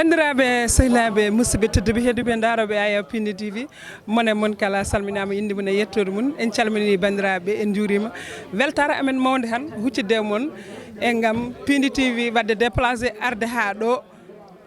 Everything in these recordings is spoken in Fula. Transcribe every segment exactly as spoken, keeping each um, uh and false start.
Banndiraaɓe, sehilaaɓe, musidɓe tedduɓe, heɗuɓe, ndaarooɓe Aya Pindi T V, mon e mon kala salminaama, innde mum e yettoode mum. En calminii banndiraaɓe, en njuuriima. Weltaare amen mawnde han huccitde e mon e ngam Pindi T V waɗde déplacé arde haa ɗo,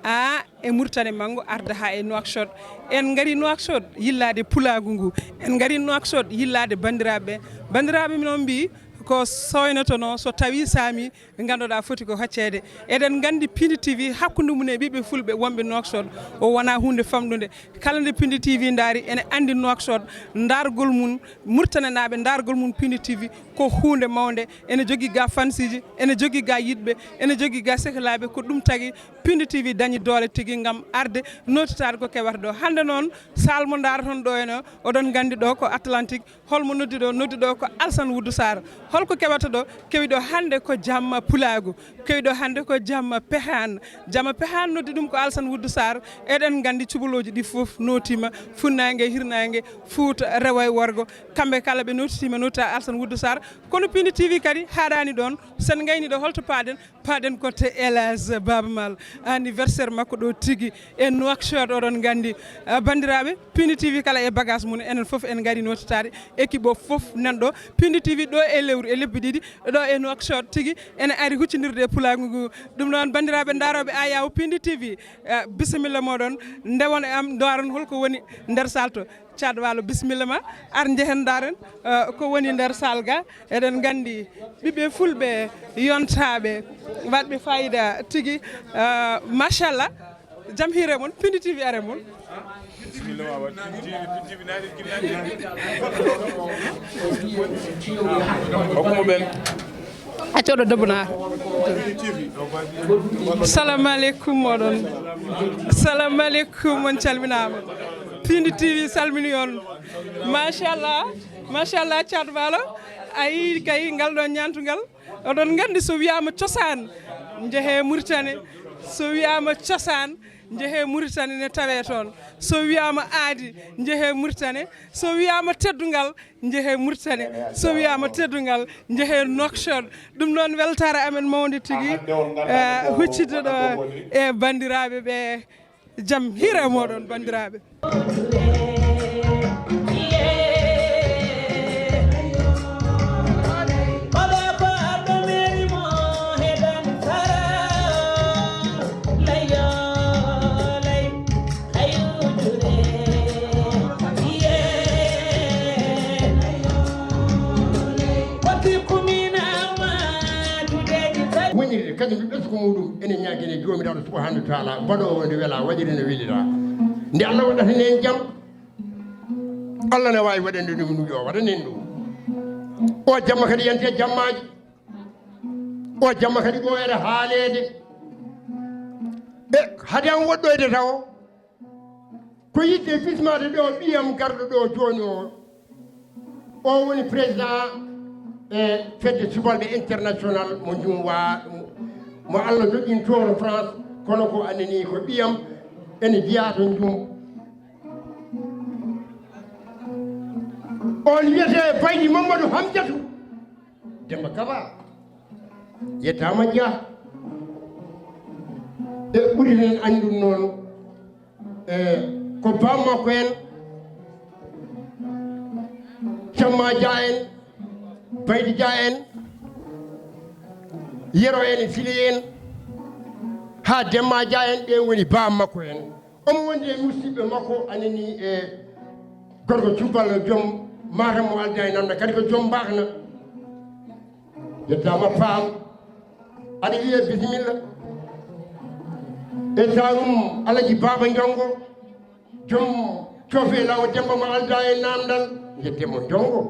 a e Mauritanie Manngo, arde haa e Nouakchott. En ngarii Nouakchott yillaade pulaagu ngu. En ngarii Nouakchott yillaade banndiraaɓe. Banndiraaɓe noon mbii ko sooynotonoo so tawii saami, ngannduɗaa foti ko hocceede. Eɗen nganndi Pindi T V hakkunde mum e ɓiɓɓe fulɓe wonɓe Nouakchott, o wonaa huunde famɗunde. Kala nde Pindi T V ndaari, ene anndi Nouakchott, ndaargol mum, Murtanenaaɓe, ndaargol mum Pindi T V ko huunde mawnde. Ene jogii ga fansiji, ene jogii ga yiɗɓe, ene jogii ga sehilaaɓe. Ko ɗum tagi Pindi T V dañi doole tigi ngam arde nootitaade ko keɓata ɗo. Hannde noon, saal mo ndaaraton ɗo ene, oɗon nganndi ɗo ko Atlantique. Holmo noddi ɗo? Noddi ɗo ko Alsan Wuddu Saar. Holko keɓata ɗo? Kewi ɗo hannde ko jamma pulaagu. Kewi ɗo hannde ko jamma pehaan. Jamma pehaan noddi ɗum ko Alsan Wuddu Saar. Eɗen nganndi cubalooji ɗi fof nootiima, funnaange, hirnaange, fuuta, rewo e worgo. Kamɓe kala ɓe nootitiima, nootita Alsan Wuddu Saar. Kono Pindi T V kadi haaɗaani ɗoon. Sen ngayni ɗo, holto paaɗen? Paaɗen ko to El Hadj Baaba Maal, anniversaire makko ɗo tigi e Nouakchott, oɗon nganndi. Ah, banndiraaɓe, Pindi T V kala e bagage mum, enen fof en ngari nootitaade, équipe o fof nan ɗo. Pindi T V ɗo e lewru, e lebbi ɗiɗi, ɗo e Nouakchott tigi, ene ari huccindirde e pulaagu ngu. Ɗum noon, banndiraaɓe ndaarooɓe Ayaw Pindi T V, ah, bisimilla mooɗon, ndewon e am, ndaaron holko woni nder saal to. Caad Waalo, bisimilla ma, ar njehen ndaaren, eh, ko woni nder saal ga. Eɗen nganndi ɓiɓɓe fulɓe yontaaɓe, waɗɓe fayida tigi, eh, machallah. Jam hiire mon, Pindi T V are mon. Hokkumo ɓen. Acca oɗo debbo naar. Salamu aleykum moɗon. Salamu aleykum, on calminaama. Pindi T V salmini on. Machallah, machallah, Caad Waalo. A yii kay ngal ɗo ñaantungal. Oɗon nganndi so wiyaama cosaan, njehee Mauritanie. So wiyaama cosaan, njehee Mauritanie ne tawee toon. So wiyaama aadi, njehee Mauritanie. So wiyaama teddungal, njehee Mauritanie. So wiyaama teddungal, njehee Nouakchott. Ɗum noon weltaare amen mawnde tigi, eh, huccitde ɗo e banndiraaɓe ɓe. Jam hiire mooɗon, banndiraaɓe. Wonirde kadi ndu ɓesngu muɗum, ene ñaagene Joomiraaɗo subhaanahu wa taala, baɗoowo nde wela, waɗiri no welira. Nde Allah waɗata en jam, Allah ne waawi waɗande ɗum ɗum, yo waɗan en ɗum. O jamma kadi yante jammaaji. O jamma kadi ɓooyata haaleede. E hade am woɗɗoyde taw, ko yiɗde bismaade ɗo ɓiyam garɗo ɗo jooni o. O woni président e fedde subalɓe international mo Njum wa-, mo Allah joƴƴintooro France, kono ko annani ko ɓiyam ene jeyaa to Njum. On wiyetee Baydi Mamadou Hamdiatou Demba Kaba. Yettaama Dia. E ɓuri men anndude noon, e ko baam makko en, Camma Dia en, Baydi Dia en, Yero en, Sili en, haa Demma Dia en, ɓe woni baam makko en. Omo wondi e musiɗɓe makko, anani e gorko cubbal joom Matam mo alda e namda, kadi ko joom mbakna. Yettaama Paam. Aɗa wiye bisimilla. E Saalum Alaji Baaba Njongo, joom coofe lawo Demba mo alda e namdal, yettemo Njongo.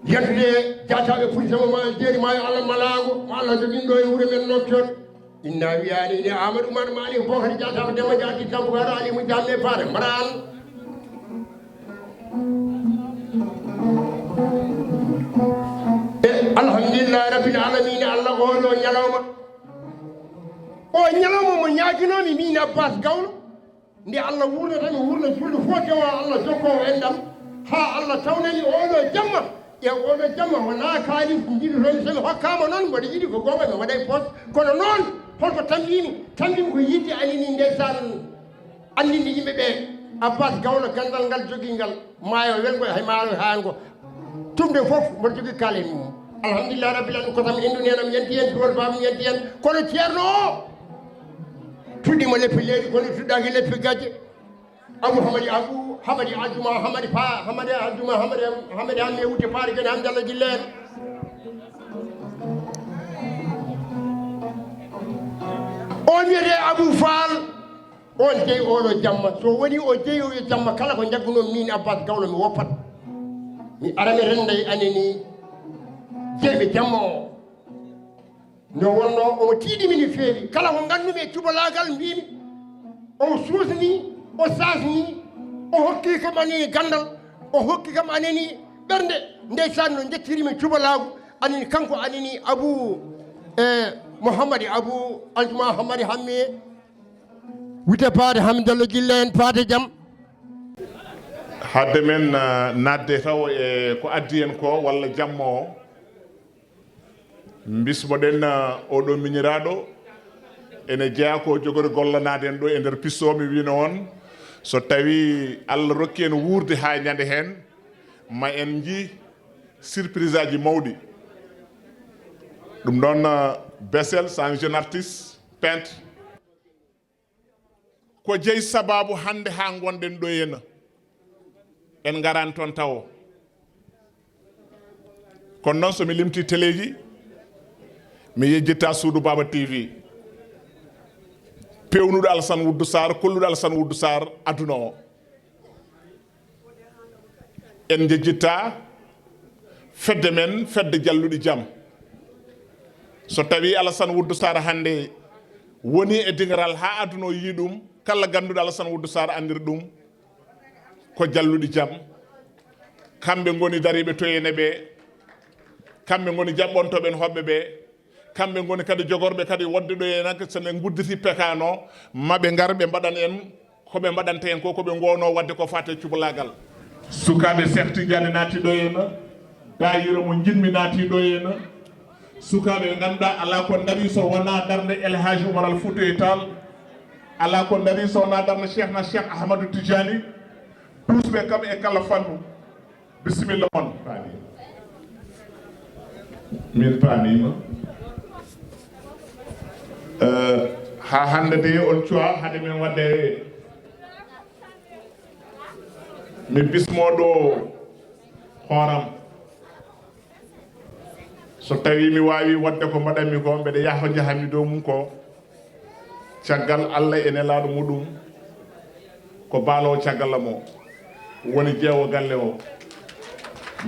Yettude jaataaɓe Fuuta Tampi, ma jeeri maayo Allah malaango, mo Allah joginɗo e wuro men Nouakchott. Inna wiyaani ine Amadou Oumar Malick Bocar Diatta Demba Diatta Tampugaɗo Ali Moussa me Fare Mbaran. E alhamdulillahi rabbil alamina, Allah oɗo ñalawma. O ñalawma mo ñaaginoomi min Abbas Gawlo. Nde Allah wuurnata mi wuurna julɗo fof, dewo Allah jokkoowo enɗam, haa Allah tawnani oɗo jamma. E oɗo jamma wonaa kaalis njiɗi toon, so mi hokkaama noon, mboɗo yiɗi ko goonga mi waɗa e poos. Kono noon, Holko tambiimi? Tambiimi ko yiɗde anini ndeysaan anndinde yimɓe ɓe Abbas Gawlo ganndal ngal jogii ngal, maayo welngo hay maayo haango. Tumde fof mboɗo jogii kaala e mum. Alhamdulillah rabbil alamin, kosam indu neenam yanti hen, duwol baabam yanti hen. Kono ceerno o, tuɗɗiima leppi leydi, kono tuɗɗaaki leppi gajje. Abu Hamadi, Abu Hamadi Aljuma, Hamadi Pa, Hamadi Aljuma, Hamadi, Hamadi Hamme wutte paari gene Hamdi Allah Gilleen. On wiyete Abu Faal, on jeyi oɗo jamma. So woni o jeyi oɗo jamma, kala ko njaggunoon min Abbas Gawlo mi woppat. Mi ara mi renda e aneni jeyɓe jamma o. Nde wonno omo tiiɗi mi no feewi. Kala ko nganndu-mi e cubalaagal mbiimi. O suusni, o saasni, o hokki kam anani ganndal, o hokki kam anani ɓernde. Ndeysaan no njettiri mi cubalaagu anani kanko anani Abu, e, Mouhammadi Abu Aljuma Hammadi Hamme. Wite paade Hamdallah Gille en paade jam. Hadde men, ah, naatde taw e ko addi en ko walla jamma o. Mbismoɗen, ah, oɗo miñiraaɗo ene jeyaa ko jogori gollanaade en ɗo e nder pisto. Mi wino on, so tawi Allah rokki en wuurde haa ñande heen, ma en nji surprise aji mawɗi. Ɗum noon, ah, Bessel, c'est un jeune artiste, peintre. Ko jeyi sabaabu hannde haa ngonɗen ɗo hena? En ngaraani toon tawo. Kono noon, so mi limtii teleeji, mi yejjitta Suudu Baaba T V, peewnuɗo Alassane Wuddu Sarr, kolluɗo Alassane Wuddu Sarr aduna o. En njejjittaa fedde men, fedde Jalluɗi Jam. So tawii Alassane Wuddu Sarr hannde woni e diŋgaral haa aduna o yii ɗum, kala gannduɗo Alassane Wuddu Sarr anndiri ɗum ko Jalluɗi Jam. Kamɓe ngoni dariiɓe to ene ɓe, kamɓe ngoni jaɓɓontooɓe en hoɓɓe ɓe. Kamɓe ngoni kadi jogorɓe kadi wonde ɗo e nak, so ɓe ngudditi pekano, ma ɓe ngar ɓe mbaɗan en ko ɓe mbaɗanta en ko, ko ɓe ngono wadde ko fate cubalaagal. Sukaaɓe Cheikh Tidiane naati ɗo e na, daayira mo njiɗmi naati ɗo e na. Sukaaɓe ɓe ngannduɗaa alaa ko ndarii so wonaa darnde El Hadj Oumar Al Foutiyou Tall, alaa ko ndarii so wonaa darnde Cheikh na Cheikh Ahmadou Tidiane, duusɓe kam e kala fannu. Bisimilla mon, paami. Min paamiima. Eh, haa hannde de on cuwa hade min wadde, mi bismo ɗo hooram. So tawii mi waawii waɗde ko mbaɗanmi ko, mbeɗa yaha ko njahanmi dow mum ko. Caggal Allah e nelaaɗo muɗum, ko baalowo caggal am o, woni jeewo galle o.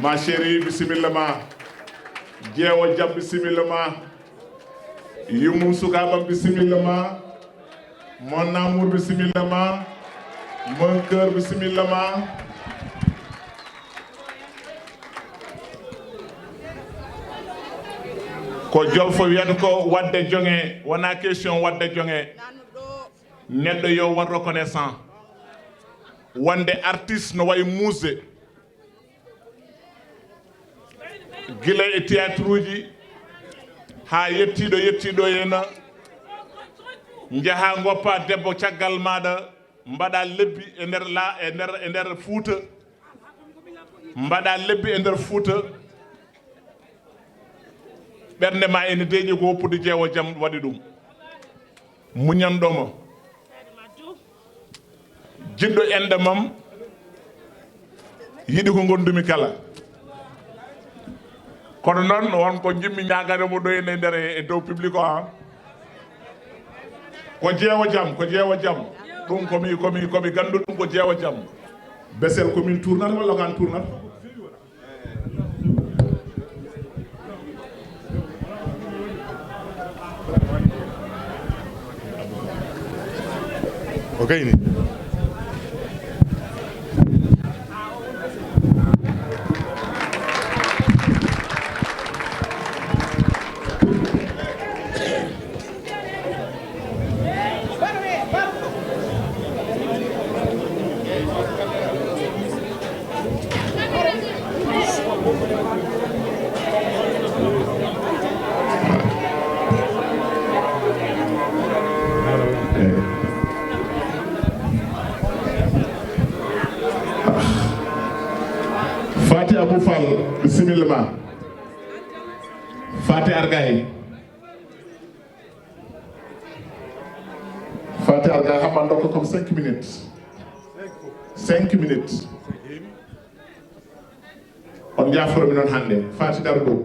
Ma chérie, bisimilla ma. Jeewo Jam, bisimilla ma. Yummum sukaɓam, bisimilla ma. Mon amour, bisimilla ma. Mon cœur, bisimilla ma. Ko Jolfo wiyata ko waɗde joŋe, wona question waɗde joŋe. Neɗɗo yo won reconnaissant. Wonde artiste no wayi musée. Gila e théâtre uji haa yettiiɗo, yettiiɗo ena njaha ngoppa debbo caggal maaɗa, mbaɗa lebbi e nder la-, e nder, e nder Fuuta. Mbaɗa lebbi e nder Fuuta. Ɓernde ma ene deeƴi ko woppude jeewo Jam waɗi ɗum. Muñanɗo mo. Jiɗɗo enɗam am. Yiɗi ko ngondumi kala. Kono noon, won ko njiɗmi ñaagade mo ɗo e nder e dow public o, ha. Ko jeewo Jam, ko jeewo Jam. Ɗum ko mi, ko mi, ko mi ganndo ɗum ko jeewo Jam. Besel ko min tournata walla ko an tournata? O gayni. Abou Fall, bisimilla ma. Fati Argay. Fati Argay, haɓɓan ɗo ko comme cinq minutes. Cinq minutes. On jaaforo mi noon hannde. Fati daro ɗo.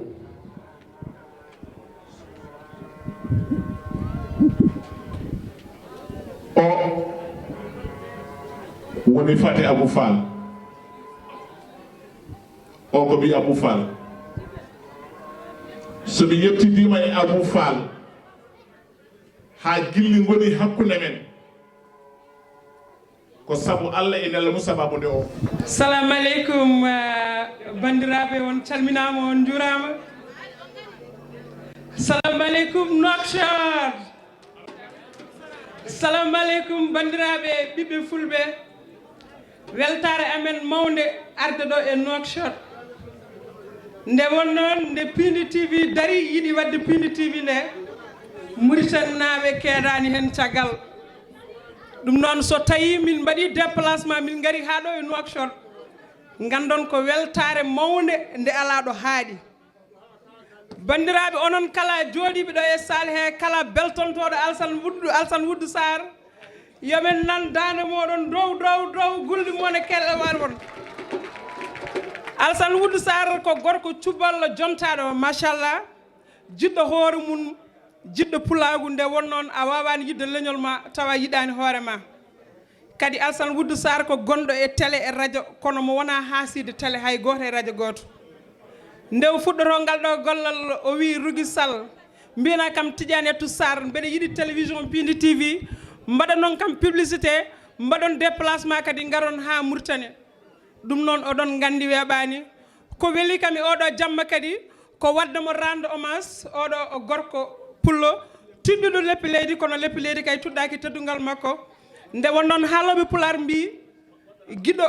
O woni Fati Abou Fall. O ko ɓii Abou Fall. So mi yettidiima e Abou Fall, haa gilli ngoni hakkunde men, ko sabu Allah e Nello mum sababu nde o. Salamu aleykum, eh, banndiraaɓe, on calminaama, on njuuraama. Salamu aleykum, Nouakchott. Salamu aleykum, banndiraaɓe, ɓiɓɓe fulɓe. Weltaare amen mawnde arde ɗo e Nouakchott. Nde won noon, nde Piindi T V dari, yiɗi waɗde Piindi T V nde, Muritaninaaɓe keedaani heen caggal. Ɗum noon, so tawii min mbaɗii déplacement, min ngari haa ɗo e Nouakchott, nganndon ko weltaare mawnde nde alaa ɗo haaɗi. Banndiraaɓe, onon kala jooɗiiɓe ɗo e salle he, kala beltontooɗo Alsan Wuddu, Alsan Wuddu Sarr, yo men nan daande mooɗon dow, dow, dow, gulɗi mon e keɗe mon. Alsan Wuddu Sarr ko gorko cuballo jontaaɗo, machallah, jiɗɗo hoore mum, jiɗɗo pulaagu. Nde won noon, a waawaani yiɗde leñol ma tawa yiɗaani hoore ma. Kadi Alsan Wuddu Sarr ko gonɗo e télé e radio, kono mo wonaa haasiide télé hay gooto e radio gooto. Nde o fuɗɗotoo ngal ɗo gollal, o wii Rugi Sall, mbiyanaa kam Tidiane Ettou Sarr, mbeɗa yiɗi télévision Piindi T V, mbaɗanon kam publicité, mbaɗon déplacement kadi ngaron haa Mauritanie. Ɗum noon oɗon nganndi weeɓaani. Ko weli kam e oɗo jamma kadi, ko waɗde mo rendre hommage, oɗo o gorko pullo, tiɗɗuɗo leppi leydi, kono leppi leydi kay tuɗɗaaki teddungal makko. Nde won noon haalooɓe pulaar mbii, giɗo,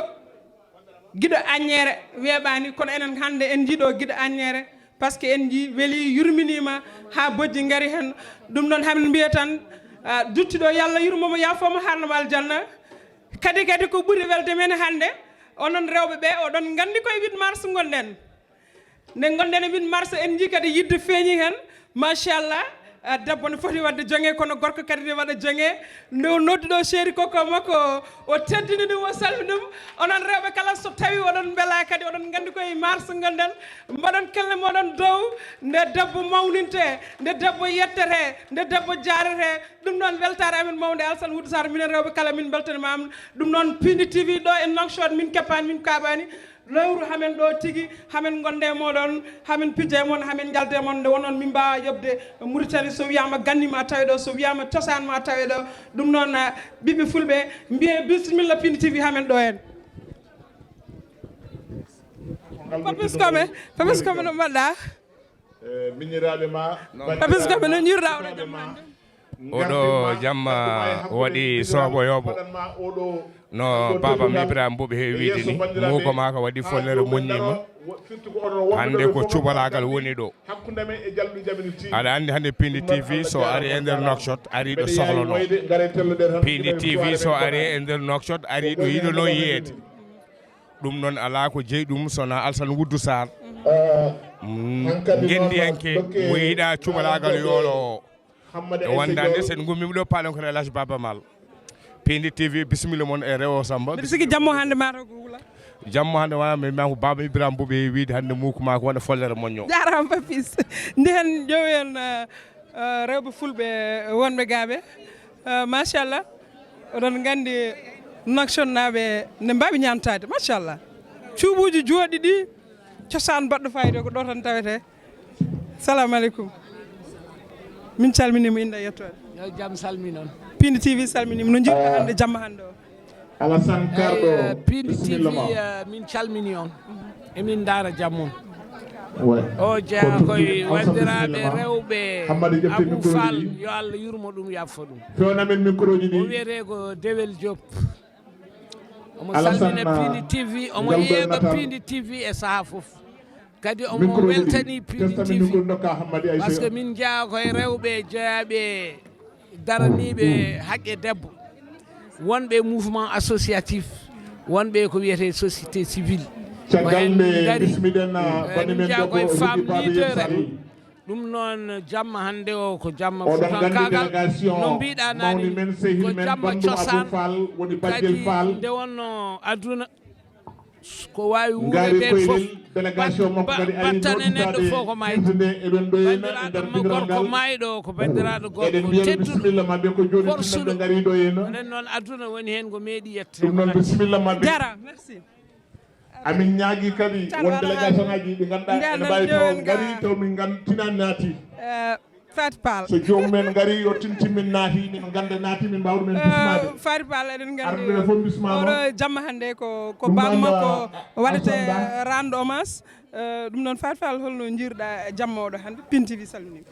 giɗo aññeere weeɓaani, kono enen hannde en njiɗo giɗo aññeere, parce que en njii weli yurminiima haa bojji ngari heen. Ɗum noon hamin mbiya tan, ah, duttiɗo yo Allah yurmo mo, yaafoo mo, haarna mo aljanna. Kadi, kadi ko ɓuri welde men hannde, onon rewɓe ɓe, oɗon nganndi koye huit mars ngonɗen. Nde ngonɗen e huit mars, en njii kadi yiɗde feeñi heen. Machallah, ah, debbo ne foti waɗde joŋe, kono gorko kadi ne waɗa joŋe. Nde o noddi ɗo chéri koko makko, o teddini ɗum, o salmini ɗum. Onon rewɓe kala, so tawi oɗon mbela kadi, oɗon nganndi koye mars ngonɗen, mbaɗon kelle moɗon dow, nde debbo mawninte, nde debbo yettete, nde debbo jaarete. Ɗum noon weltaare amen mawnde, Alsan Wuddu Sarr, minen rewɓe kala min mbeltanimaama. Ɗum noon Piindi T V ɗo e Nouakchott, min keppaani, min kaaɓaani. Lewru hamen ɗo tigi, hamen ngonde e moɗon, hamen pijje e mon, hamen njalde e mon, nde won noon min mbaawa yoɓde Mauritanie, so wiyaama ganni ma tawe ɗo, so wiyaama cosaan ma tawe ɗo. Ɗum noon, ah, ɓiɓɓe fulɓe, mbiye bisimilla Piindi T V hamen ɗo heen. Papis Kome, Papis Kome no mbaɗɗa? Eh, miñiraaɓe ma, Papis Kome no njurɗa oɗo jamma? Oɗo jamma waɗi sooɓo yooɓo. No baaba am Ibrahima Mbuuɓe he wiide ni, muuko maa ko waɗi follere muññiima. Hannde ko cubalaagal woni ɗo. Aɗa anndi hannde Piindi T V so ari e nder Nouakchott, ari ɗo sohlono. Piindi T V so ari e nder Nouakchott, ari ɗo yiɗono yiyeede. Ɗum noon alaa ko jeyi ɗum so wonaa Alsan Wuddu Sarr. Mm, ngenndiyanke mo yiɗaa cubalaagal yoolo o. E wondaande sen ngummiima ɗo, paaɗen kono El Hadj Baba Maal. Piindi T V, bisimilla mon e rewo Samba. Mbiɗa sikki jammo hannde maa taw ko wula. Jammo hannde wonaa mi, mi ko Baba Ibrahima Mbuuɓe wiide hannde muuko maa ko wona follere moñño. Jaaraama Papis. Nde heen ƴeewen, eh, eh, rewɓe fulɓe wonɓe gaaɓe. Eh, machallah. Oɗon nganndi Nouakchott naaɓe ne mbaawi ñaamtaade. Machallah. Cuubuuji jooɗi ɗi, cosaan baɗɗo fayida ko ɗo tan tawetee. Salamu aleykum. Min calminiima innde e yettoode. Yo jam salmin on. Piindi T V salminiima. No njiɗɗa hannde jamma hannde o? Alassane Karɗo, eh, Piindi T V, bisimilla ma. Eh, min calmini on. Emin ndaara jam mon. Ouais. O jeyaa koye wanndiraaɓe rewɓe Abou Fall, yo Allah yurmo ɗum, yaafo ɗum. Fewnamen micro ji ɗi. O wiyetee ko Dewel Diop. Omo salmina Piindi T V, omo yeeɓa Piindi T V e sahaa fof. Kadi omo weltani Piindi T V. Parce que min njeyaa koye rewɓe jeyaaɓe daraniiɓe haqqe debbo, wonɓe e mouvement associatif, wonɓe ko wiyetee société civile. Caggal nde bismiɗen bani men debbo Rugi Paɓe Yen Sall. Ɗum noon, jamma hannde o ko jamma fuutankaagal. No mbiɗa naane, ko jamma cosaan. Kadi nde wonno aduna, ko waawi wuure ɓeen fof. Battane neɗɗo fof ko maayde. Banndiraaɗo mo gorko maayɗo o ko banndiraaɗo gorko tedduɗo, korsuɗo. Nden noon, aduna woni heen ko meeɗi yetteede. Jara, merci. Amin ñaagi kadi won délégation aji ɗi ngannduɗaa ene mbaawi taw ngari taw min ngan tinan naati. Eh, Fat Pal. So joomum en ngari yo tintin min naati, min ngannda naati, min mbaawa ɗum en bismaade. Eh, Fat Pal, eɗen nganndi arde fof bismaama. Oɗo jamma hannde ko, ko bamma ko waɗete rendre hommage. Eh, ɗum noon Fat Pal, holno njiiruɗa jamma oɗo hannde? Pin T V salmini.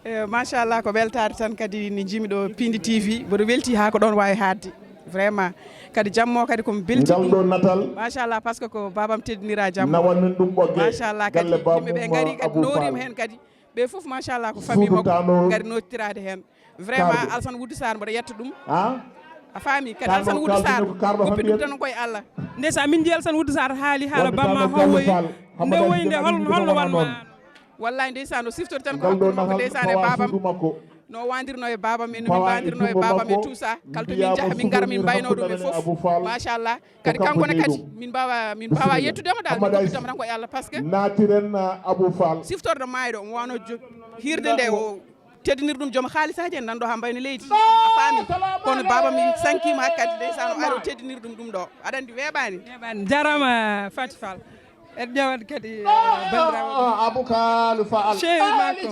Eh, machallah, ko weltaade tan kadi ni jimi ɗo Pindi T V, mboɗo welti haa ko ɗoon waawi haaɗde. Vraiment. Kadi jammo kadi ko mi belti. Ngal ɗo natal. Machallah, parce que ko babam teddinira jammo. Nawan min ɗum ɓogge. Machallah, kadi yimɓe ɓe ngari kadi noorima heen kadi. Ɓe fof machallah ko famille makko ngari nottiraade heen. Vraiment, Alsan Wuddu Sarr mboɗo yetta ɗum. A faami? Kadi Alsan Wuddu Sarr hoppi ɗum tan koye Allah. Ndeysaan, min nji Alsan Wuddu Sarr haali haala bamma hawoyi. Nde woyi nde hol-, holno wanma? Wallahi ndeysaan, o siftori tan ko hakkunde makko ndeysaan e babam. No wandirno e babam en, no min wandirno e babam e tout ça. Kala to min njaha min ngara min mbayno ɗum e fof. Machallah. Kadi kanko ne kadi min mbawa, min mbawa yettude mo dal, min goppitamo tan ko e Allah, parce que naatiren Abou Fall. Siftorɗo maayɗo mo wano jo-, hirde nde o teddinir ɗum joom haalisaaji en nan ɗo ha mbayno leydi. A faami? Kono baba mi sankima hakkadi ndeysaan o ari o teddinir ɗum ɗum ɗo. Aɗa andi weeɓani. Weeɓani. Jarama Fati Fall. En ƴewat kadi, eh, banndiraaɓe. Abou Kaalu Fall. Cheikh Marco.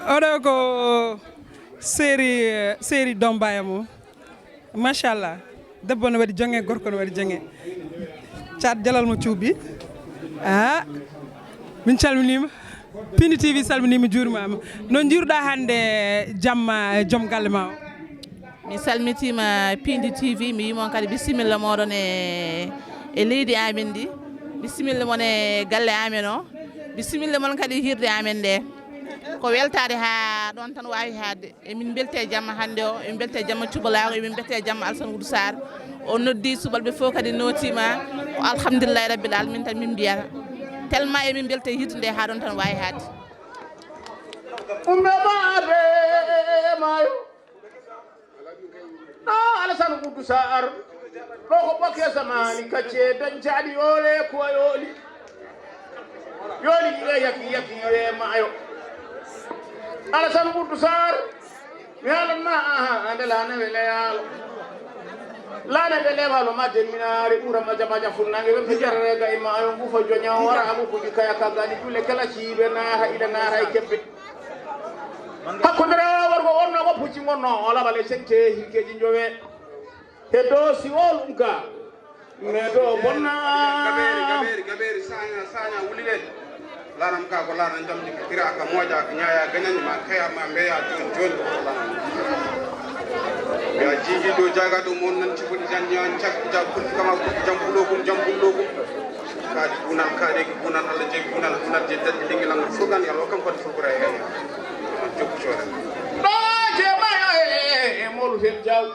Oɗo ko séri, séri Dombaya mo. Machallah. Debbo no waɗi jonge, gorko no waɗi jonge. Caat jalal mo cuuɓi. Ah, min calminima. Pindi T V salminima, juurmama. No njiiruɗa hannde jamma e joom galle ma o? Mi salmitima Pindi T V, mi yii mon kadi bisimilla moɗon e, e leydi amen ndi. Bisimilla mon e galle amen o. Bisimilla mon kadi hirde amen nde. Ko weltade ha ɗon tan wawi haaɗde. Emin belti e jamma hannde o, emin belti e jamma cubalaago, emin belti e jamma Alsan Wudu Sarr. O noddi subalɓe fof kadi nootiima, ko alhamdulillahi rabbil alamin tan min mbiyata. Tellement emin belti e hirde nde haa ɗon tan waawi haaɗde. Umbe maade maayo. Ɗo Alsan Wudu Sarr. Ɗo ko ɓokke zamani kacce dañcaɗi yoole ko yooli. Yooli ɗiɗe yaki yaki yoye maayo. Alasan Wuddu Sarr. Mi haalan ma aha ande laana wele yaalo. Laana wele waalo ma demminaare ɓura maja maja funnange ɓe mi jarrega e maayo ngufa joña wara agu kuji kaya ka gani dule kala ciiɓe naata ila naata e kebbe. Hakkundere o worgo wonno ko pucci ngonno o labale sente hirkeji jowe. Heddo si o ɗum ka. Mais to bonna. Gabeeri, gabeeri, gabeeri, saaña, saaña, wuli ɓe. Laanam ka ko laana njamdi ka ɓira ka moƴa ka ñaaya gañani ma kaya ma mbeya jooni jooni. Ya jiiji ɗo jaga ɗum on nan cifuɗi jan ñaan cak ja kulli kama kulli jam kulogum jam kulogum. Kaadi gunal kaade gunal Allah jeyi gunal gunal je daddi dingi langal furgan yalo kanko de furgura e gani. Jokku coore. Ɗo je mayo e e molu fen jaw.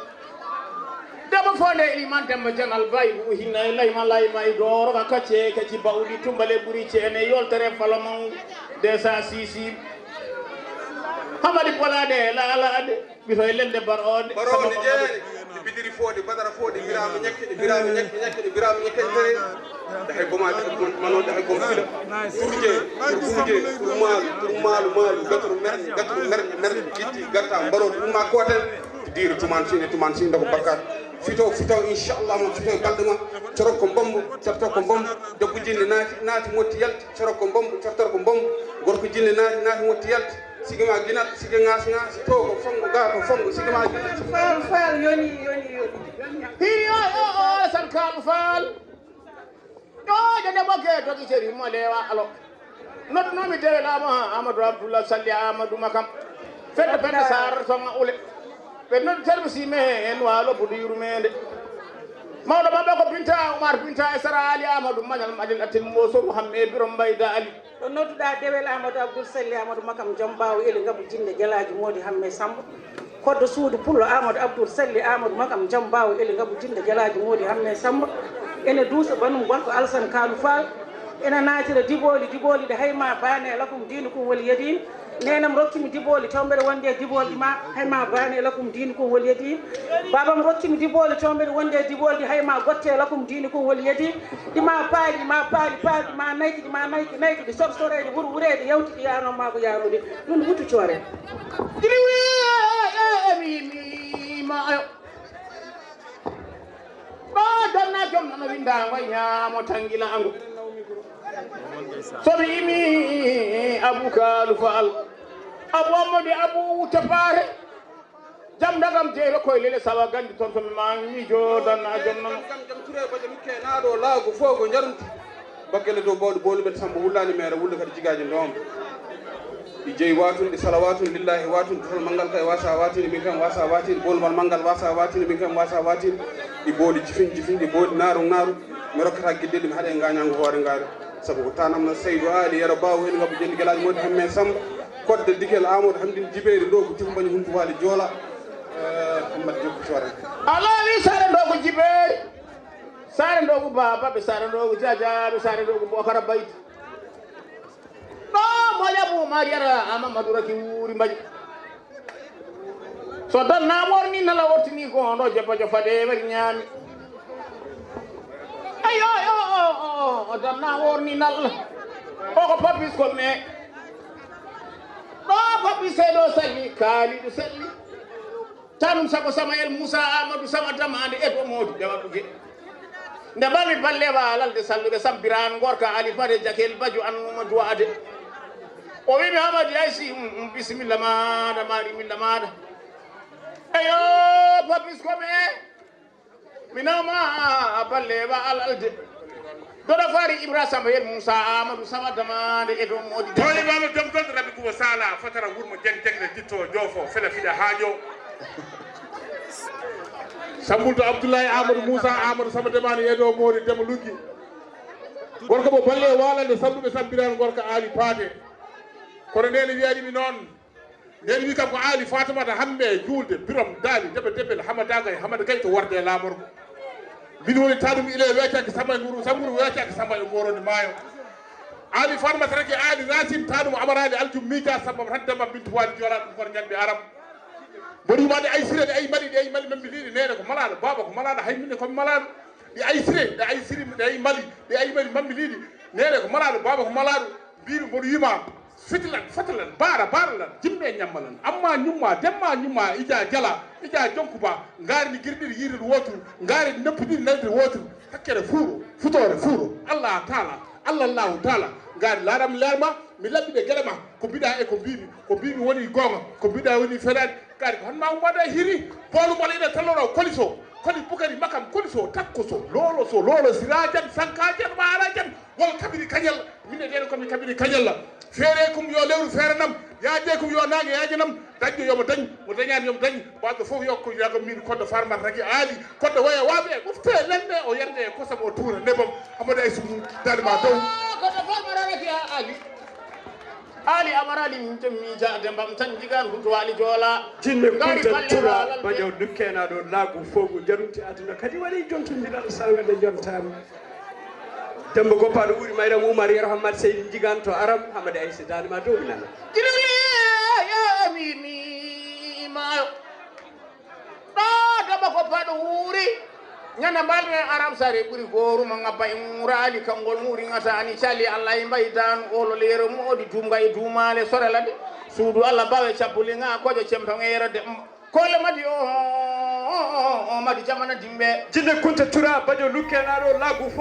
Debbo fonde iman demba janal bay bu hinna e layma layma e doro ka kace kaci bawli tumbale buri cene yoltere falaman de sa sisi. Hamadi polade lalade bito e lende barode. Barode jeere. Bidiri fodi badara fodi birama nyakke birama nyakke nyakke birama nyakke. Dahay goma dahay goma mano dahay goma fila. Turje turje turmalu turmalu malu gatru mer gatru mer mer kitti gatta barode umma koten. Diiru tuman sine tuman sine ko bakkat. Fito fito inchallah mo fito e balɗe ma. Corok ko mbombo corto ko mbombo. Debbo jinni naati naati motti yalti corok ko mbombo cortor ko mbombo. Gorko jinni naati naati motti yalti. Sigi ma ginat sigi ngas ngas to ko fongo ga ko fongo sigi ma ginat. Faal faal yoni yoni yoni. Hiyo o o san kam faal. Ɗo jande ɓokke dogi seri mo lewa alo. Noddunomi dewe laamu ha Amadou Abdoullah Salli Amadou Makam. Fedde fedde sar songa ule. Ɓe noddu termi si me he en walo budu yurmende. Mawɗo maɓɓe ko Binta Oumar Binta e Sara Ali Amadou Mañal Mañal Atin Mosoru Hamme Biro Mbayda Ali. Ɗo nodduɗa dewel Amadou Abdoul Salli Amadou Makam Jom Bawo Eli Ngabu Jinde Jalaaji Modi Hamme Sambo. Koddo suudu pullo Amadou Abdoul Salli Amadou Makam Jom Bawo Eli Ngabu Jinde Jalaaji Modi Hamme Sambo. Ene duusa banum gorko Alsan Kaalu Faal, ene naatira dibooli, dibooli ɗe hay ma baane lakum diinukum wali yadiin. Neenam rokkimi dibooli taw mbeɗa wonde e diboolɗi ma, hay ma baane lakum diinukum wali yadiin. Baabam rokkimi dibooli taw mbeɗa wonde e diboolɗi hay ma gotte lakum diinukum wali yadiin. Ɗi ma paali, ma paali, paali, ma nayki, ɗi ma nayki, nayki, ɗi sorsoreeje, wuro wureede, yawti ɗi yaano ma ko yaanode. Ɗum wutu coore. Ɗiɗi wi, e, e, e, mi, mi, ma, ayo. Ɗo donna joom nana windaango e ñaamo tanngilaango. So mi imi Abu Kaalu Faal, Abu Ammadi, Abu Tapaare, jam dagam jeero koye lele sawa ganndi toon so mi ma miijo donna joom nana. Jam jam ture baja mukke naaɗo laago fof ko njarumti. Bakkele dow bawɗe booluɓe Samba wullaani meere wulle kadi jigaaji ndoom. Ɗi jeyi waatun, ɗi sala waatun, lillahi waatun, dutal manngal kay waasa waatini, min kam waasa waatini, boolumal manngal waasa waatini, min kam waasa waatini. Ɗi booli jifin jifin, ɗi booli naaru naaru. Mi rokkata gidde ɗi mi haɗa e ngaañaango hoore ngaari. Sabu ko taanam na Seydu Aali Yero Baawo en ngabbu jendi gelaaji mawɗi Hammee Samba. Kodde Dikel Amadou Hamdin Jibeeri ɗo ko Jufu Mbañi Huntu Waali Joola. Eh, Hammat Jokku Coore. Alaa wi saare ndogu Jibeeri. Saare ndogu Baaba ɓe, saare ndogu Jaaja ɓe, saare ndogu Bokara Bayti. Ɗo moƴa mo Mariyata Mamadou Raki wuuri mbaƴi. So donna worni nala wortini ko ɗo joppa joppa de wari ñaami. Ayo, ayo, o, o, o, o donna worni nal. O ko Papis ko me. Ɗo Papis e ɗo salli, Kaalidu salli. Tanum sako Samayel Muusa Aamadu Sama Damaande e to moodi de waɗude. Nde mbami balle waalal de salluɓe Sampiraan Ngorka Ali Fare Jakel Baju annuma duwaade. O wimi Hamadi Aysi, um, um, bisimilla maaɗa, maari milla maaɗa. Eyo, Papis ko me. Mi nawma balle waalal de. Doɗo fari Ibra Samayel Muusa Aamadu Sama Damaande e to moodi de. Tooñi mama jom gonɗo Rabi Kuba Sala, Fatara Wurmo Jeng Jeng ne Ditto Joofo, Fela Fiɗa Haajo. Sambulto Abdoulaye Amadou Moussa Amadou Samba Demani Edo Mori Demo Luggi. Gorko mo balle waalande salluɓe Sambirano gorko Aali Paate. Kono nene wiyani mi noon. Nene wi kam ko Aali Fatumata Hambe Juulde Birom Daali Debe Debel Hamada Gay Hamada Gay to warde e laamorgo. Min woni taɗum ile wecaki Samba e nguru Samba nguru wecaki Samba e ngoroni maayo. Aali Fatumata Raki Aali Racine taɗum Amaraali Aljum Mija Samba tan Demba Bintu Waali Jola ɗum kono ñande aram. Mboɗo wimaade aysire ɗe ay mali ɗe ay mali mammi liiɗi nene ko malaɗo baba ko malaɗo hay mine komi malaɗo. Ɗi aysire ɗe aysiri ɗe ay mali ɗe ay mali mammi liiɗi nene ko malaɗo baba ko malaɗo. Mbimi mboɗo wima fitilan fatalan bara baralan jimme ñammalan amma ñumma demma ñumma ija jala ija jonkuba. Ngaari ni girɗiri yiirir wotru ngaari ni neppuɗiri nandir wotru. Hakkere fuuro futoore fuuro allah taala allah allahu taala. Ngaari laaram leer ma mi labbiɗe geɗe ma ko mbiɗa e ko mbimi ko mbimi woni goonga ko mbiɗa woni felaani. Ngaari ko hannde ma ummade e hiri boolu mbala ina talloro koliso koli bukari makam koliso takkoso loloso lolo sirajan sankajan maarajan wol kabiri kañal. Min e deno komi kabiri kañalla feere kum yo lewru feere nam yaaje kum yo naange yaaje nam. Dañɗo yomo dañ mo dañani yomo dañ. Waɗɗo fof yo ko yago min koddo farmata ragi aali koddo waya waɓe mofte lenne o yerde e kosam o tuura nebam. Amadou ay sumu dali ma dow. Koddo farmata ragi aali. Aali Amar Aali min jom miija Demba mi tan jigaan Kuntu Waali Joola. Jinne Kunta Tura Bajaw Dukkeenaaɗo laagu foogu jarumti aduna kadi waɗi jontondiral sarga nde jontaama. Demba Goppaaɗo ɓuri Mayram Umar Yero Hammad Seydi Njigaan to Aram Hammadi Aysa Daali ma dow mi nana. Jirgli mi mi maayo. Ɗo debbo ko paɗo wuuri. Ñande mbalmi e aram sare ɓuri gooru mo ngabba e ŋuuraali kanngol ŋuuri ŋataani cali Allah e mbaydan olo leero moodi duumga e duumaale sorelade suudu Allah bawe cabbuli ŋa koƴo cemto ŋeerode kole madi o o madi jamana dimɓe. Jinne Kunta Tura bajo lukkenaɗo lagu fo.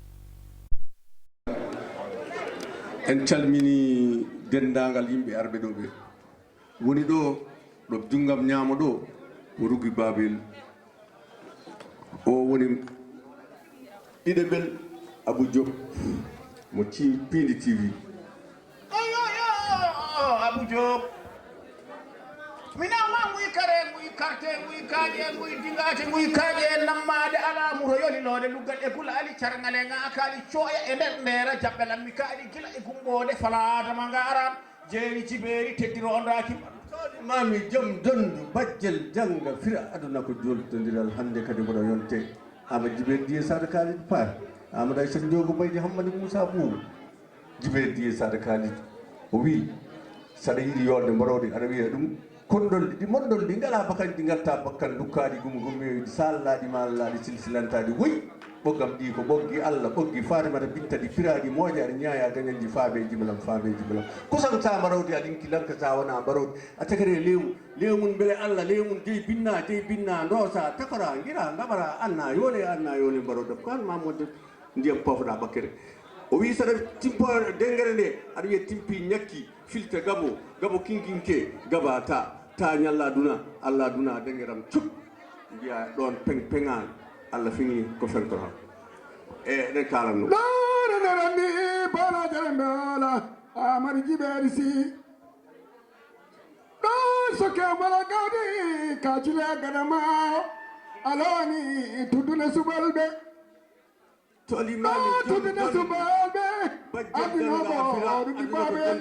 En calmini denndaangal yimɓe arɓe ɗo ɓe. Woni ɗo ɗo junngam ñaamo ɗo ko Rugui Babil. O woni ɗiɗeɓel Abou Diop mo Piindi T V. Ayo yo Abou Diop. Mina ma nguy kare nguy karte nguy kaaƴe nguy dingaate nguy kaaƴe nammaade alaa muro yoli loode luggal e gula ali carngale ŋaakaali cooya e nder ndeera jaɓɓe lammi kaaɗi gila e gumboode falaadama ngaaraan. Jeeri jibeeri teddiro ondaaki. Mami jom dondu bajjel janga fira aduna ko joltondiral hande kadi mboɗo yonte. Ama jibeeri diye sada kaalid par. Amadou Aissata Ndiogou Baydi Hammadi Moussa Boubou. Jibeer Diye Sada Kalidou. O wii, saɗa yiɗi yoolde mborowdi, aɗa wiya ɗum. Kondolɗi ɗi mondolɗi ngalaa bakañ, ɗi ngaltaa bakkan, lukkaaɗi gum gum meewi, ɗi saalaaɗi maalaaɗi silsilantaaɗi. Woy, ɓoggam ɗi ko ɓoggi Allah, ɓoggi Fatimata bitta ɗi piraaɗi mooƴaaɗi ñaaya gañanji faabe jibalam, faabe jibalam. Kusan sa mbarowdi a linki lanka sa wona mbarowdi. A takare leemu, leemun mbele Allah, leemun jey binna, jey binna, ndoosa, takora, ngira, ngabara, anna, yoole, anna, yoole, mbarowda. Ko an ma modde. Ndiyam pofɗa ɓakkere. O wi saɗa timpo dengere nde, aɗa wiya timpi ñakki, filta gabo, gabo kinkinke, gaba ta, ta ñalla duna, Allah duna dengeram cuk. Mbiya ɗon peng pengan, Allah fini ko fenkoto. E eɗen kalanno. Ɗoore nde renndi, bala jere mbela, Amari Jibeeri Si. Ɗo sokke mbala gadi, kacile gadama, aloni tuddune subalɓe. Toli mami, toli, toli. Bajjal ganga fira, aduna ko jonta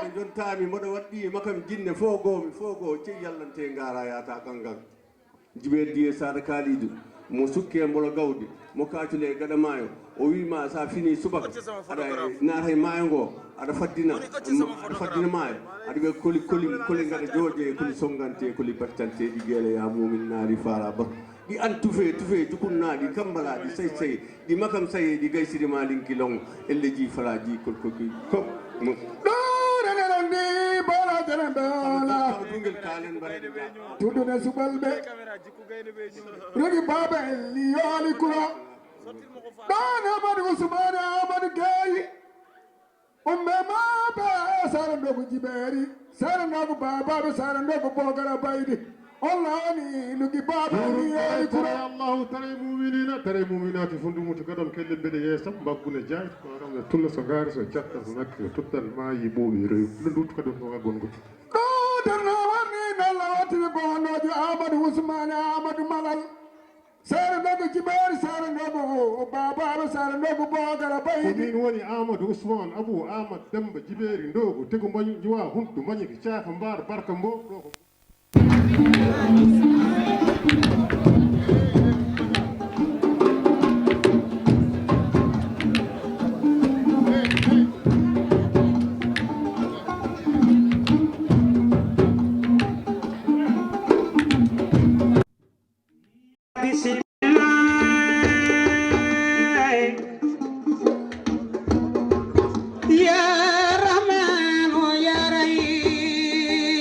mi, jonta mi, mboɗo waɗɗi makam jinne, fogo mi, fogo, cey yallante ngara yata gangan. Jibeer Diye Sada Kalidou, mo sukke mbolo gawdi, mo kacule gaɗa maayo, o wi ma sa fini subaka, aɗa naata e maayo ngo, aɗa faddina, aɗa faddina maayo, aɗa wiya koli, koli, koli ngaɗa jooje, koli songante, koli battante, ɗi geele ya mumin naari fara ba. Ɗi an tufe, tufe, jukunnaaɗi, kambalaaɗi, say, say, ɗi makam saye, ɗi gaysiri ma linki long, elle ji falaaji, kolkoki, ko, mo. Ɗoore nde renndi, bala jere mbela. Kama tungel kaalen mbareɗe ga. Tuddude subalɓe. Rogi baaba en liyooli kura. Ɗoon Amadou Ousmane Amadou Gueye. Umbe maaɓe Sara Ndogo Jibeeri, Sara Ndogo Baabaaɓe, Sara Ndogo Boogara Baydi. On laani lugi baaba mi yeeyi kura. Allahu taray mu'minina, taray mu'minati fundumuti gadon kelle mbeɗe yeesa, mbaggune jaay, ko aram e tulla so ngaari, so catta, so nakki, so tuttal maayi, ɓooɓi rewi. Ɗum ɗum ko ɗum ɗo gongo. Ɗo darna warni nalla wattini bohonoojo Amadou Ousmane Amadou Malal. Sara Ndogo Jibeeri, Sara Ndogo Baabaaɓe, Sara Ndogo Boogara Baydi. Ko min woni Amadou Ousmane Abou Amadou Demba Jibeeri Ndogo, Tegu Mbañu, Njuwa, Huntu, Mbañiki, Caafa, Mbaar, Barka, Mbow, ɗo ko. Bismillah. Ya Rahmanu, ya Rahimu,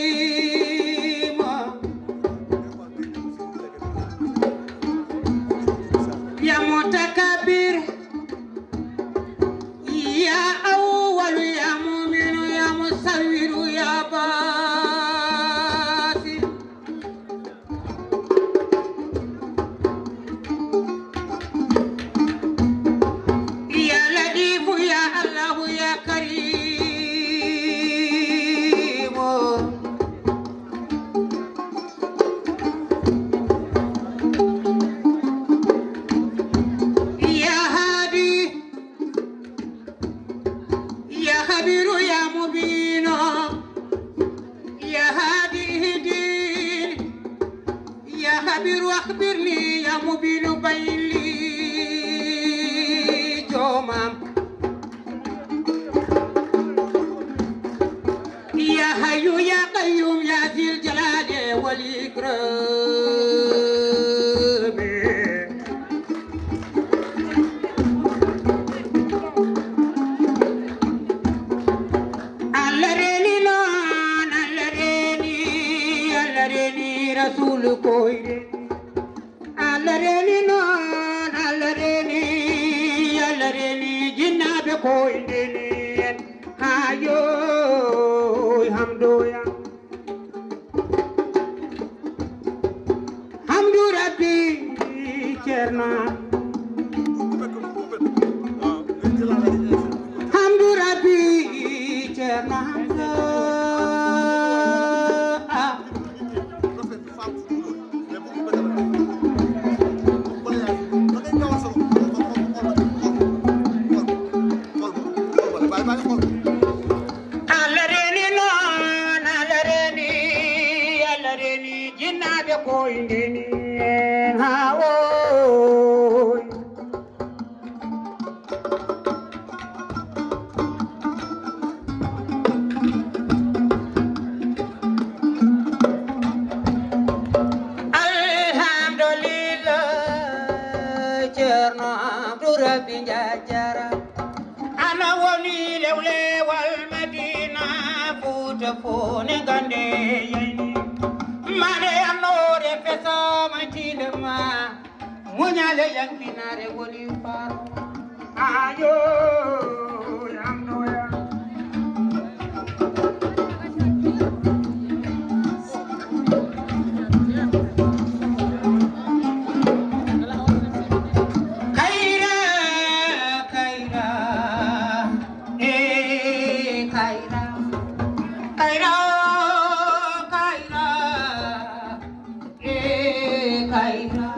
ya Mutakabbir, ya Awwalu, ya Mu'minu, ya Musawwiru, ya Batin. Ya Latifu, ya Allahu, ya Karimu. Ya Hadi, ya Khabiru, ya Mubinu, ya Hadi ihdini, ya Khabiru akhbirni, ya Mubinu bayyin li jomam. Ya Hayyu, ya Qayyum, ya Zil Jalali wal Ikrami. Allah reni non, Allah reni, Allah reni Rasulu koyɗe. Allah reni non, Allah reni, Allah reni jinnaaɓe koyɗe ni en. Haa yoy hamdoya. Hamdu Rabbi Ceerno. Hamdu Rabbi Ceerno Hamza. Ah. Allah reni non, Allah reni, Allah reni jinnaaɓe koyɗe ni en haa woy. Abdou Rabbi Njajara. Ana woni lewlewal Madina, Fuuta fof ne gande yeyni. Mane annoore fesama tiinde ma. Muñale yankinare woni faro. Ayo, yamnoya. Kayra, kayra, eh, kayra. Kayra, kayra, eh, kayra.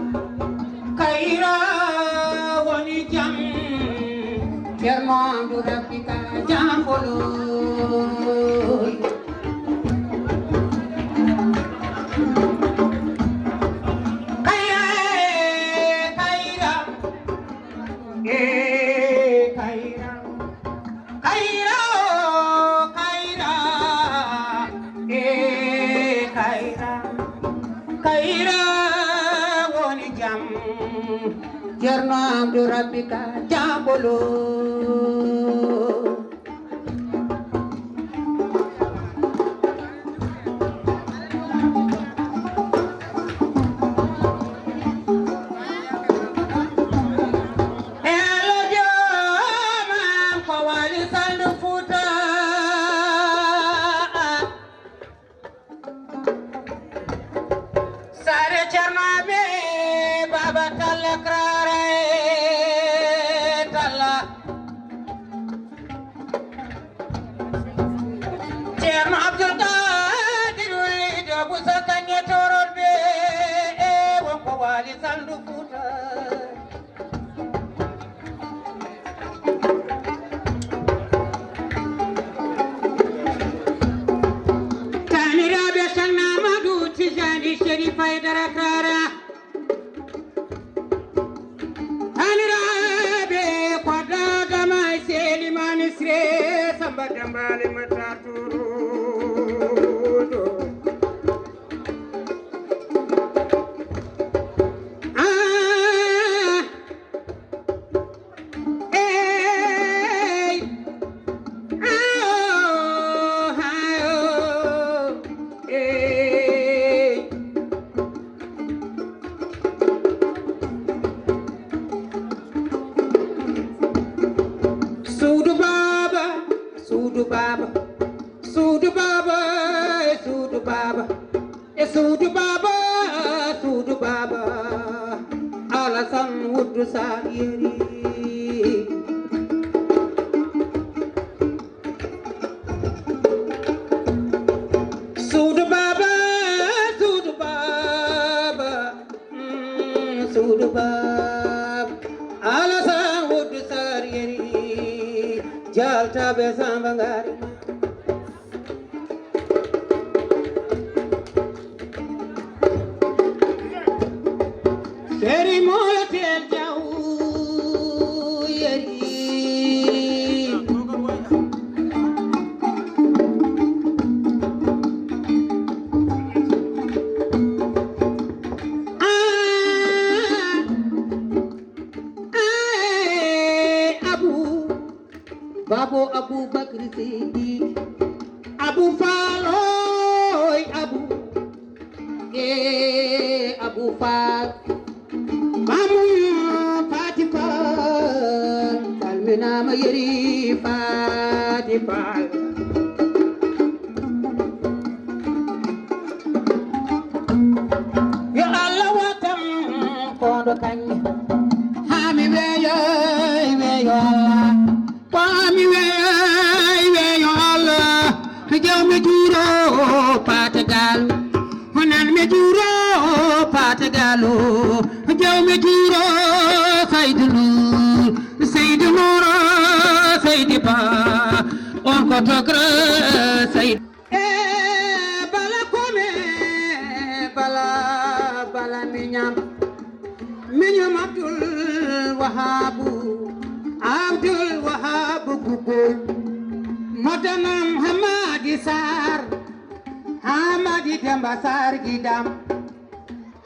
Kayra woni jam. Ceerno Abdou Rabbi ka jam foloy. Kayra, eh, kayra. Eh, kayra. Kayra, oh, kayra. Eh, kayra. Kayra woni jam. Ceerno Abdou Rabbi ka jam bolo. Elo jooma ko wali Saldu Fuuta. Saare Ceerno Abe, Baaba Talla Karaare Talla. Ceerno Abdul Kaadir Wullido Busa Kañe Tororɓe, e wonko waali Saldu Fuuta. Taaniraaɓe Ceerno Amadou Tijani Sherif Aydara Kara. Taaniraaɓe ko Daada Maay Seeli Manisre Samba Dembaali Matar Tuuruuto. Ah! Ey! Ah, oh, ah, oh, ey! Suudu baaba, suudu baaba, suudu baaba, e suudu baaba. E suudu baaba, suudu baaba, Alasan Wuddu Saar Yeri. Suudu baaba, suudu baaba, mm, suudu baaba, Alasan Wuddu Saar Yeri, jaltaaɓe Samba Ngari. Seri Mool Teel Jaw Yeri. Ah, ah, eh, Abu. Babo Abubakar Siddiq, Abu Faal, oy Abu, eh, Abu Faal. Mamu Fati Faal, salminaama Yeri Fati Faal. Yo Allah waɗan kondo kañum. Haa mi weeyo, weeyo Allah. Ko mi weeyo, weeyo Allah. Jaw mi juuro Paate Gaal. Honan mi juuro Paate Gaal. Jaw mi juuro Saydu Nuur. Saydu Nuur, Saydi Ba. On ko tokra Saydu. E bala kome, bala, bala miñam. Miñam Abdul Wahabu, Abdul Wahabu Gugul. Madanam Hamadi Sar, Hamadi Demba Sar Gidam.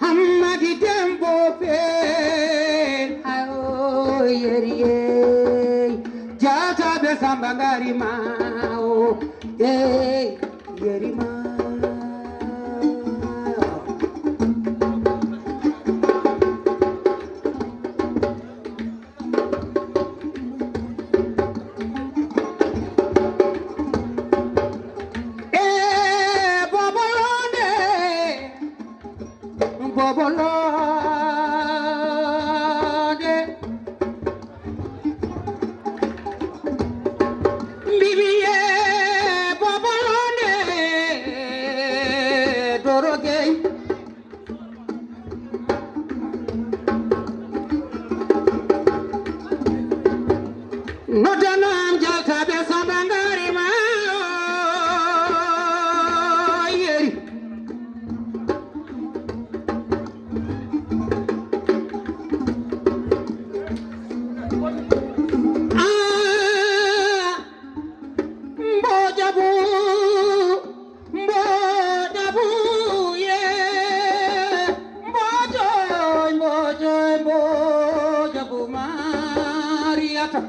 Hammadi Dembo Feen, ayo, O yeri ey, jaataaɓe Samba Ngari ma o ey, yeri ma. E bobolonde, bobolonde, mbiɓiye bobolonde, dorogey. Noddanam jaltaaɓe Samba Ngari ma o yeri. Ah, Mbojabu. Mbojabu ye, Mbojoy, Mbojoy, Mbojabu Mariata.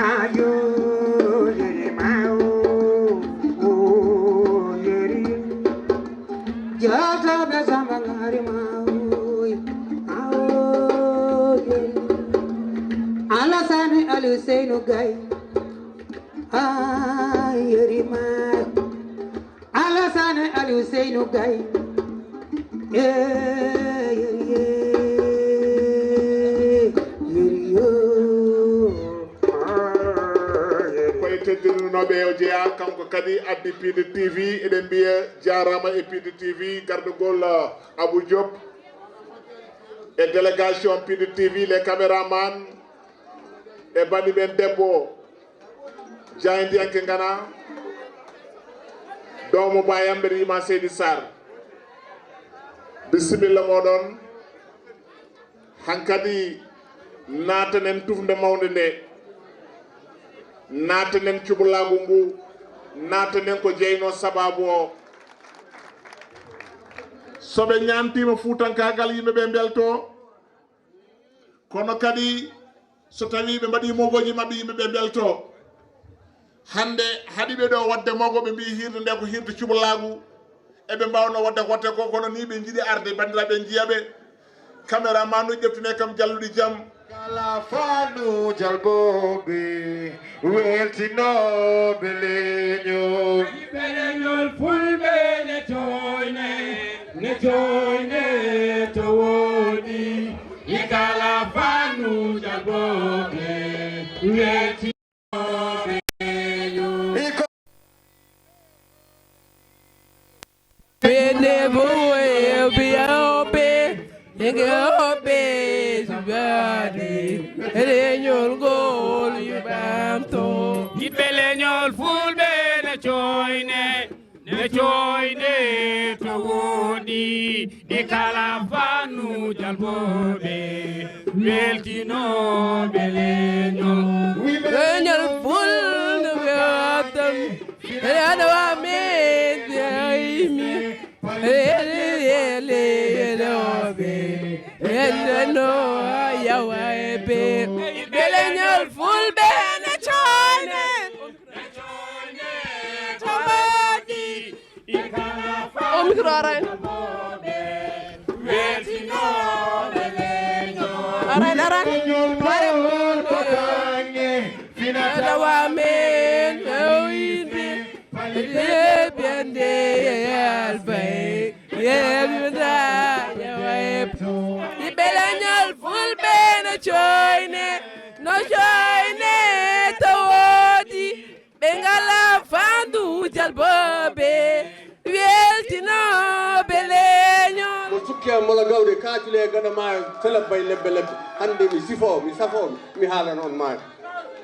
Ayo, yeri ma o, o, yeri. Jaataaɓe Samba Ngari ma o, a o, yeri. Alassane Ali Ousseynou Gaye, a yeri ma. Alassane Ali Ousseynou Gaye, e yeri, e yeri yo. Koye teddinunooɓe o jeyaa, kanko kadi addi Piindi T V. Eɗen mbiya jaaraama e Piindi T V, gardagol, uh, Abou Diop e délégation Piindi T V, les caméramans e banndi men debbo, jaayndiyanke Ngana, doomu baayam, mbeɗa yima Seydi Sarr. Bisimilla mooɗon. Hankadi naatanen tufnde mawnde nde, naatanen cubalaagu ngu, naatanen ko jeynoo sabaabu o. So ɓe ñaantiima fuutankaagal, yimɓe ɓe mbeltoo. Kono kadi, so tawii ɓe mbaɗii mogooji maɓɓe, yimɓe ɓe mbeltoo. Hannde haɗi ɓe ɗo waɗde mogo, ɓe mbii hiirde nde ko hiirde cubalaagu. Eɓe mbaawno waɗde ko waɗte ko, kono nii ɓe njiɗi arde, banndiraaɓe, njiya ɓe. Caméraman o ƴeftine kam jalluɗi jam. Kala fanu jalbooɓe, weltinooɓe leñol. Ɓe leñol fulɓe ne coyne, ne coyne to wooɗi. I kala fanu jalbooɓe, welti Bene boye biaope, ngeope subade, reñol gol yubanto. Yiɓɓe leñol fulɓe ne coyne, ne coyne to wooɗi. Ɗi kala fannu jalbooɓe, weltinooɓe leñol. Leñol fulɓe ɓe wattami, ene waɗa wa men aymi. Ele, ele, ele, oɓe, ele no yawa e ɓe. Ɓe leñol fulɓe ne coyne. O micro arani. Arani, arani. Adawa men, o yimɓe. Yeɓende alfay, yeɓinda yawayɓe. Yiɓɓe leñol fulɓe no coyne, no coyne to wooɗi. Ɓe ngala fandu jalbooɓe, weltinooɓe leñol. Mo sukki am mola gawde kaacule e gaɗa maayo, sela bay lebbe lebbe. Hannde mi sifo, mi safo, mi haalana on maayo.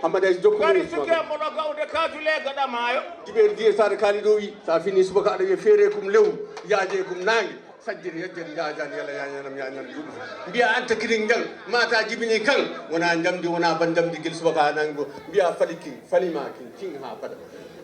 Hammadi Aysi jokku. Gari sukki am mola gawde kaacule e gaɗa maayo. Jiɓeeri diye saare kaali ɗo wi, sa fini subaka aɗa wiya feere kum lewru, yaaje kum naange. Sajjiri yajjiri jaajani yalla yañanam yañanam juuɗe. Mbiya anta kirin ngal mata jibini kan wona njamdi wona ban njamdi gil subaka nango. Mbiya fali king fali ma king king ha fada.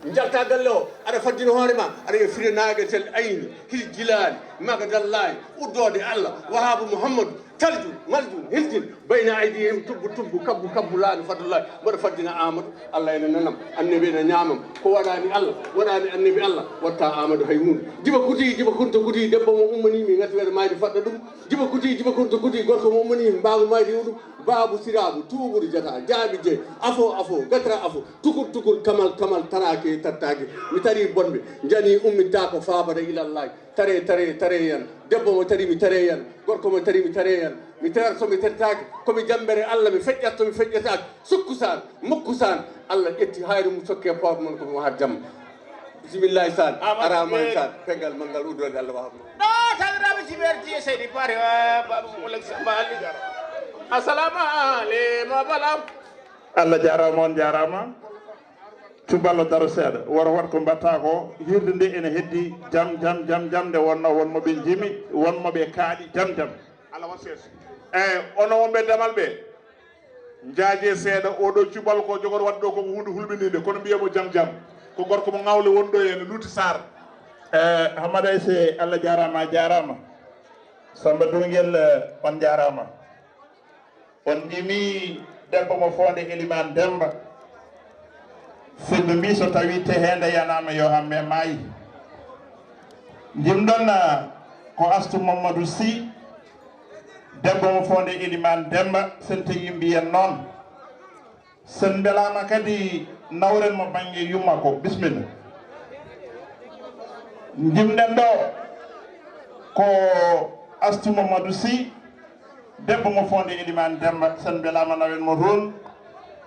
Njalta galle o, aɗa faddina hoore ma, aɗa wiya fire naagatel ayni, hil jilaali, magadallahi, uddoode Allah, wahaabu Muhammadu, talju, malju, hiljin, bayna aydihim, tubbu, tubbu, kabbu, kabbu, laanu, fadlullahi, mboɗo faddina Aamadu, Allah ene nanam, annabi ene ñaamam, ko waɗaani Allah, waɗaani annabi Allah, watta Aamadu hay huunde. Jiba kuti, jiba kunta kuti, debbo mo ummanii mi, ngati weɗa maayde faɗɗa ɗum. Jiba kuti, jiba kunta kuti, gorko mo ummanii mi, mbaagu maayde huɗum, baabu siraabu, tuuɓuru jata, jaabi je, afo, afo, gatra, afo, tukur, tukur, kamal, kamal, taraake, tattaake. Mi tarii bonɓe, njanii ummittaako faabada ilallahi. Tare, tare, tare yan. Debbo mo tarii mi tare yan. Gorko mo tarii mi tare yan. Mi tawata so mi tertaaki, ko mi jammbere Allah, mi feƴƴat to mi feƴƴataaki. Sukku saan, mukku saan, Allah ƴetti hayru mum sokke pooɓe mon ko mi wahat jamma. Bisimillahi saan, Amadou ara man Bey. Saan, pengal manngal uddoode Allah wahat mo. Ɗo taniraɓe jimerti e seydi Pari, ah, Babu Mulek Sambali. Assalamu aleykum, Balam. Allah jarama, on jarama. Cuballo daro seeɗa. Woro wat ko mbatta ko, hirde nde ene heddi jam, jam, jam, jam, nde wonno won moɓe jimi, won moɓe kaaɗi jam, jam. Allah waɗ seeso. Eyyi, ono wonɓe damal ɓe, njaaje seeɗa, oɗo cuballo ko jogoto waɗde ɗo koko hunde hulɓininde, kono mbiyamo jam, jam. Ko gorko mo Ngawle woni ɗo, ene lutti Saar. Eyyi, Hammada Ayse, Allah jarama, a jarama. Samba Dungel, on jarama. On njimi debbo mo Foonde Elimaan Demmba. Sinno mbi so tawi teheende yanaama yo hamme maayi. Njimɗon, ah, ko Astu Mamadou Sy, debbo mo Foonde Elimaan Demmba, sen tawi mbiyen noon. Sen mbelaama kadi nawren mo bannge yumma ko. Bismilla. Njimɗen ɗo ko Astu Mamadou Sy, debbo mo Foonde Elimaan Demmba. Sen mbelaama nawen mo toon.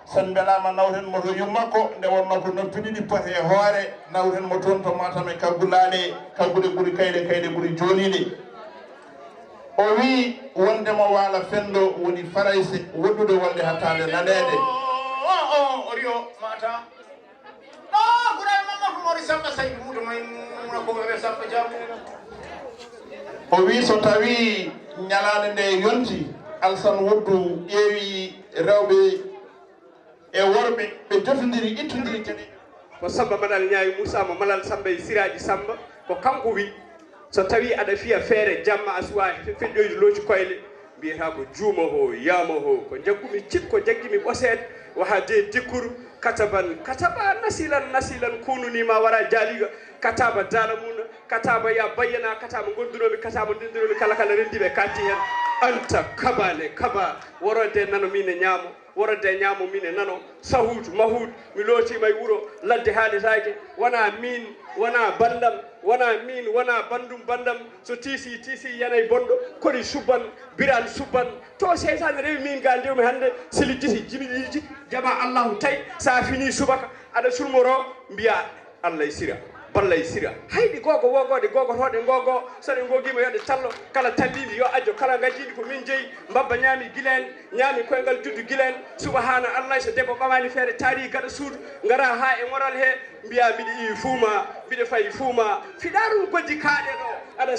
Sen mbelaama nawren mo to yumma ko. Nde wonno ko noppi ɗiɗi pote e hoore, nawren mo toon to Matam e Kaggulaale, kagguɗe ɓuri kayɗe, kayɗe ɓuri jooliiɗe. O wi wonde mo waala fenndo woni Farayse woɗɗude wonde hattaande naneede. O, o, o, o rio mata. Ɗo Guray Mamadu Mori Samba Saydu Mudu May Muna ko ɓe Samba Jamu. O wi so tawi ñalaande nde yonti, Alsan Wuddu ƴeewi rewɓe e worɓe, ɓe jotondiri, ittondiri kene. Ko Samba Malal Ñaawi Muusa mo Malal Samba e Siraaji Samba, ko kanko wi, so tawi aɗa fiya feere jamma a suwa fe-, feƴƴoyde looci koyle, mbiyata ko juuma ho, yaama ho, ko jaggumi cik, ko jaggimi ɓoseet, waha de dikkuru, kataban, kataba, nasilan, nasilan, kununi ma wara jaaliga, kataba dala muna, kataba ya bayyana, kataba gondunomi, kataba ndindunomi, kala kala rendiɓe katti hen, anta, kabale, kaba, worode nano min e ñaamo. Worode ñaamo min e nano, sahut, mahut, mi lootiima e wuro, ladde haaletaake, wonaa miin, wonaa banndam, wonaa miin, wonaa banndum banndam, so tiisi, tiisi yanay bonɗo, kori subban, biran subban, to seytaane rewi min ga ndewmi hannde, sili jiti, jimi ɗiɗi, jama Allahu tay, so a finii subaka, aɗa sulmoroo, mbiyaa, Allah e sira, balla e sira. Hayɗi googo wogode gogotooɗe gogo, so ɗe gogiima yo ɗe tallo, kala talliindi yo ajjo, kala ngajiindi ko min jeyi, mbabba ñaami gileen, ñaami koyngal juddu gileen, subahana Allah, so debbo ɓamaani feere taari gaɗa suudu, ngara haa e ŋoral he, mbiya mbiɗa iwi fuuma, mbiɗa fayi fuuma, fiɗa ɗum gojji kaaɗe ɗo, aɗa